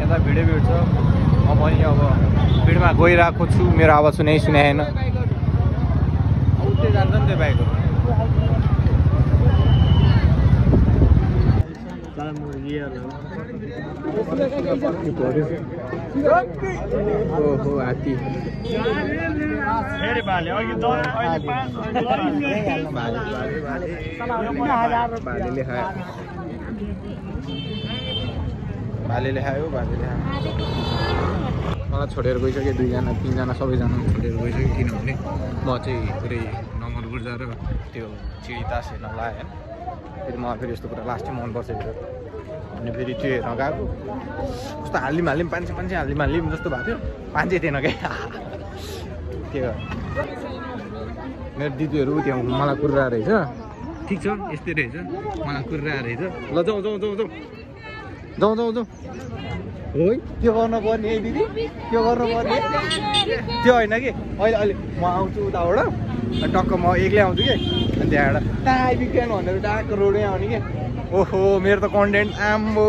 यता भिडै भिड छ। म पनि अब भिडमा गइरहेको छु, मेरो आवाज सुनाएन। उतै जान्छ नि त्यो बाइकहरू। ओहो हात्ती भालेले खायो। मलाई छोडेर गइसक्यो, 2 जना 3 जना सबैजना छोडेर गइसक्यो। किनभने म चाहिँ पुरै नम्बर ऊर्जा र त्यो चिडी तास हेर्न लाग्यो होइन। फेरि मलाई फेरि यस्तो कुरा लास्टै मनपर्छ भित्र। अनि फेरि त्यो हेर्न गएको कस्तो हालिम पान्छे हालिम जस्तो भएको थियो। पान्छे थिएन क्या त्यो। मेरो दिदीहरू त्यहाँ मलाई कुरिरहेको रहेछ। ठिक छ यस्तै रहेछ, मलाई कुरिरहेको रहेछ। ल जाउँ हो त्यो गर्नु पर्ने है दिदी, त्यो गर्नु पर्ने त्यो होइन कि। अहिले म आउँछु उताबाट, टक्क म एक्लै आउँछु कि। अनि त्यहाँबाट आइपुग्यो भनेर डाक रोडै आउने कि। ओहो मेरो त कन्टेन्ट आम्बो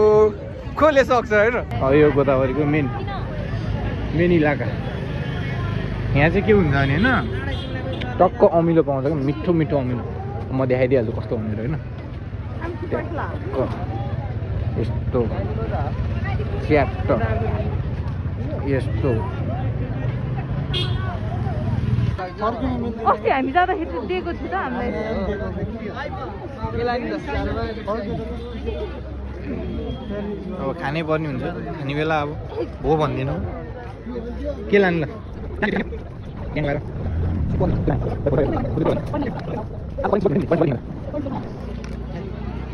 कसले सक्छ होइन। यो गोदावरीको मेन इलाका। यहाँ चाहिँ के हुन्छ भने होइन, टक्क अमिलो पाउँछ क्या, मिठो अमिलो। म देखाइदिइहाल्छु कस्तो भनेर होइन। यस्तो च्याट्ट यस्तो। अस्ति हामी जाँदाखेरि दिएको छु त हामीलाई। अब खानै पर्ने हुन्छ, खाने बेला अब हो भन्दिनँ। के लानु ल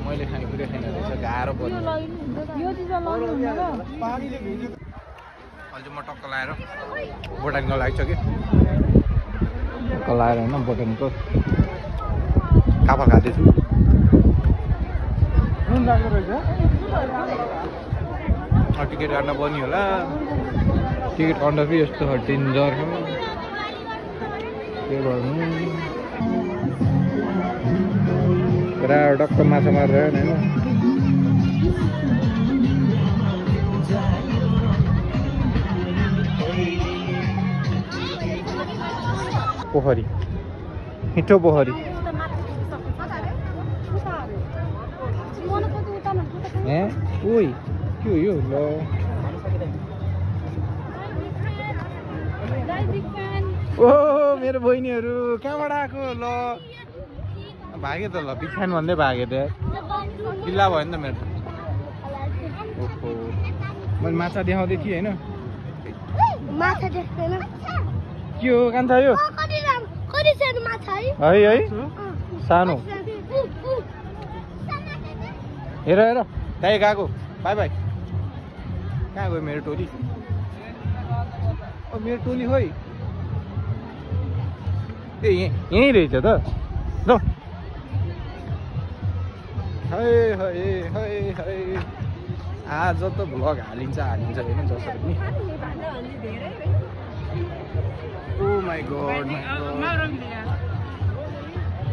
मैले खानेकुरा खाइन रहेछ, गाह्रो पर्यो। अहिले म टक्क लाएर बोटानिकल आइसक्यो। टक्क लाएर होइन बोटानिकल काफल खाँदैछु। टिकट काट्न पर्ने होला। टिकट काट्दा फेरि यस्तो डेन्जर छ के गर्नु। टक्क माछा मारेर होइन। पोखरी मिठो पोखरी। ए ओइ के हो यो? ल ओहो मेरो बहिनीहरू कहाँबाट आएको? ल भाग्यो त, ल बिग फ्यान भन्दै भाग्यो त। गिल्ला भयो नि त मेरो। ओहो मैले माछा देखाउँदै थिएँ होइन। के हो कान्छा यो? है सानो। हेर दाइ गएको। बाई कहाँ गयो मेरो टोली? मेरो टोली खोइ ए यहीँ रहेछ त। ल आज त भ्लग हालिन्छ होइन जसरी पनि। ओ माई गॉड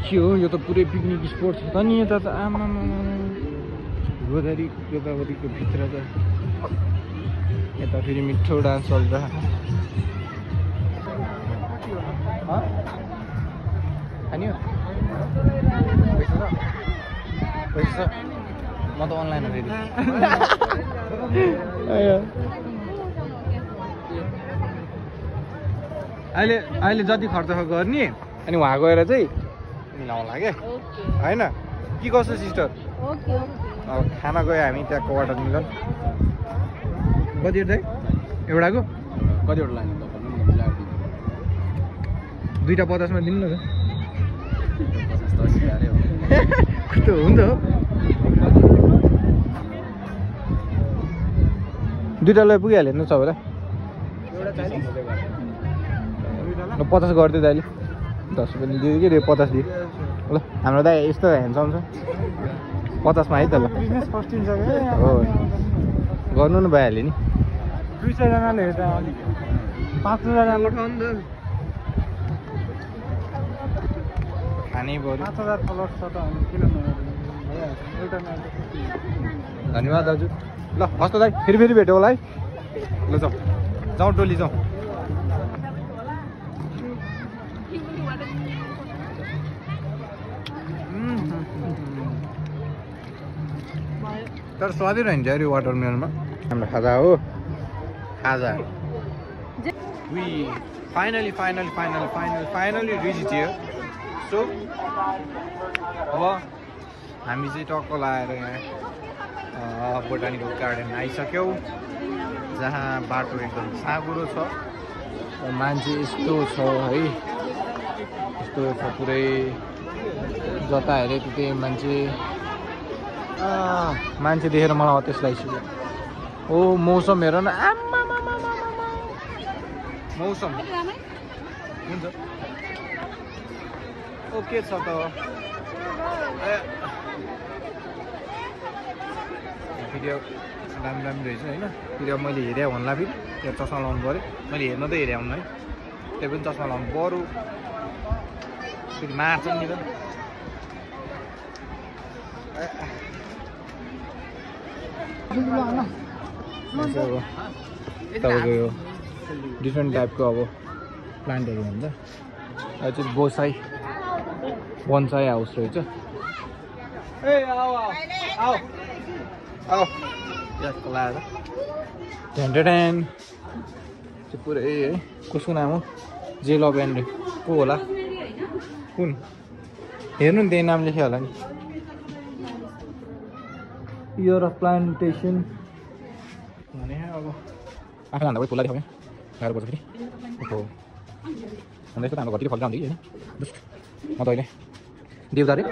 के हो यो त पुरै पिकनिक स्पोट छ त नि यता त। आमा गोदावरीको भित्र त यता फेरि मिठो डान्स चल्छ। खाने हो पैसा म त अनलाइन हो फेरि। अहिले जति खर्च गर्ने अनि वहाँ गएर चाहिँ मिलाउँला क्या होइन। के कसो सिस्टर? अब खाना गयो हामी त्यहाँ क्वार्टर मिलन। कति एउटाको कतिवटा लाग्यो? 2टा 50मा दिनु न त। 50 हो कस्तो हुन्छ? 2टा लय पुगिहाल्यो नि सबैलाई। 50 गरिदियो दाइले। 10 पनि दियो कि 50 दियो। ल हाम्रो दाइ यस्तो ह्यान्डसम छ। 50मा है त। ल हो गर्नु न भइहाल्यो नि। 200जनाले हेर्दा 500जना खानै पर्यो। 5000 फलोअर्स छ त किन नगर्नु? धन्यवाद दाजु। ल हस् त दाइ फेरि भेटौँ होला है। ल जाऊ जाऊ टोली जाऊ तर स्वादै रहन्छ अरे वाटरमेलनमा हाम्रो खाजा हो खाजा we finally reached here so अब हामी चाहिँ टक्क लाएर यहाँ बोटानिकल गार्डन आइसक्यौँ जहाँ बाटो एकदम साँघुरो छ मान्छे यस्तो छ है यस्तो छ पुरै जता हेऱ्यो त्यतै मान्छे देखेर मलाई अतेस लागिसक्यो ओ मौसम हेर न मौसम हुन्छ ओके छ त भिडियो राम्रो रहेछ होइन भिडियो मैले हेरेँ भन्ला फेरि त्यो चस्मा लाउनु पऱ्यो मैले हेर्न त हेरेँ हुनु है त्यो पनि चस्मा लाउनु पऱ्यो फेरि मार्छ नि त तपाईँको यो डिफ्रेन्ट टाइपको अब प्लान्टहरू हुन्छ यो चाहिँ बोनसाई हाउस रहेछ ए आऊ यसको लाएर ढ्यान चाहिँ पुरै है कसको नाम हो जेल अफ एन्ड को होला कुन हेर्नु नि त्यही नाम लेख्यो होला नि इयर अफ प्लान्टेसन भने अब आफै लाँदा पनि फुल्ला देखाउने गाह्रो पर्छ फेरि हो अन्त यस्तो त हाम्रो घरतिर फलिरहन्छ कि होइन म त अहिले देउता रे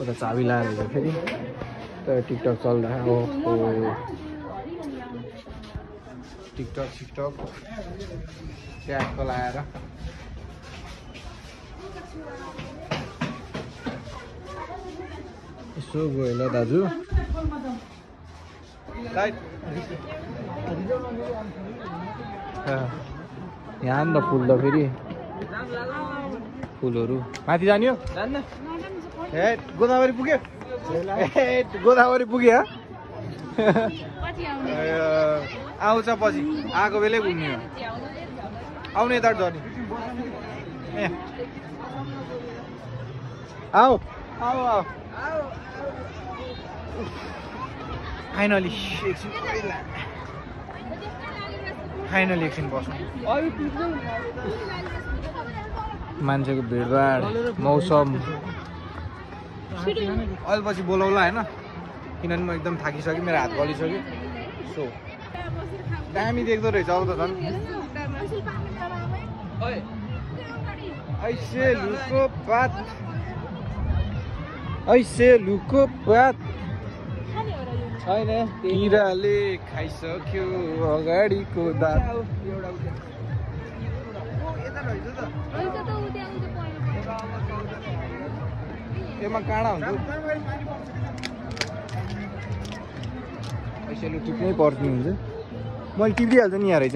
उता चाबी लाएर फेरि त टिकटक चल्दा हो टिकटक ट्यागको लाएर यसो गयो ल दाजु यहाँ नि त फुल त फेरि फुलहरू माथि जाने हो ए गोदावरी पुग्यो गोदावरी पुग्यो आउँछ पछि आएको बेलै पुग्ने हो आउने यता झर्ने ए आऊ फाइनली एकछिन बस्नु मान्छेको भिडभाड मौसम अहिले पछि बोलाउला होइन किनभने म एकदम थाकिसकेँ मेरो हात गलिसक्यो सो दामी देख्दो रहेछ अब त झन् ऐसे लुको पात छैन किराले खाइसक्यो अगाडिको दात यसमा काँडा हुन्छ यसैले टिप्नै पर्ने हुन्छ मैले टिपिहाल्छु नि यहाँ रहेछ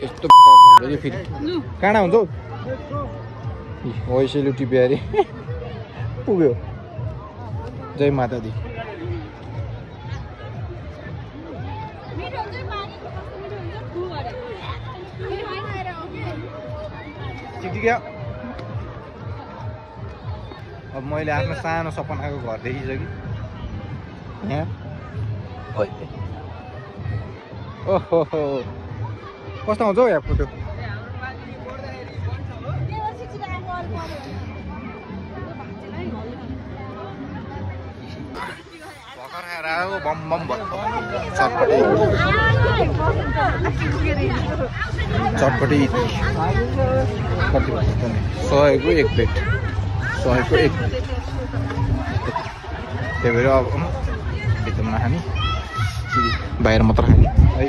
यस्तो हुन्छ फेरि काँडा हुन्छ हौ यसैले टिप्यो अरे पुग्यो जय माता दी अब मैले आफ्नो सानो सपनाको घर देखिसकेँ यहाँ ओहो कस्तो आउँछ हौ यहाँ फोटो भर्खर खाएर आयो बम चटपटी कति भन्छ 100को 1 प्लेट 100को 1 त्यही भएर अब एकदम नखाने बाहिर मात्र खाने है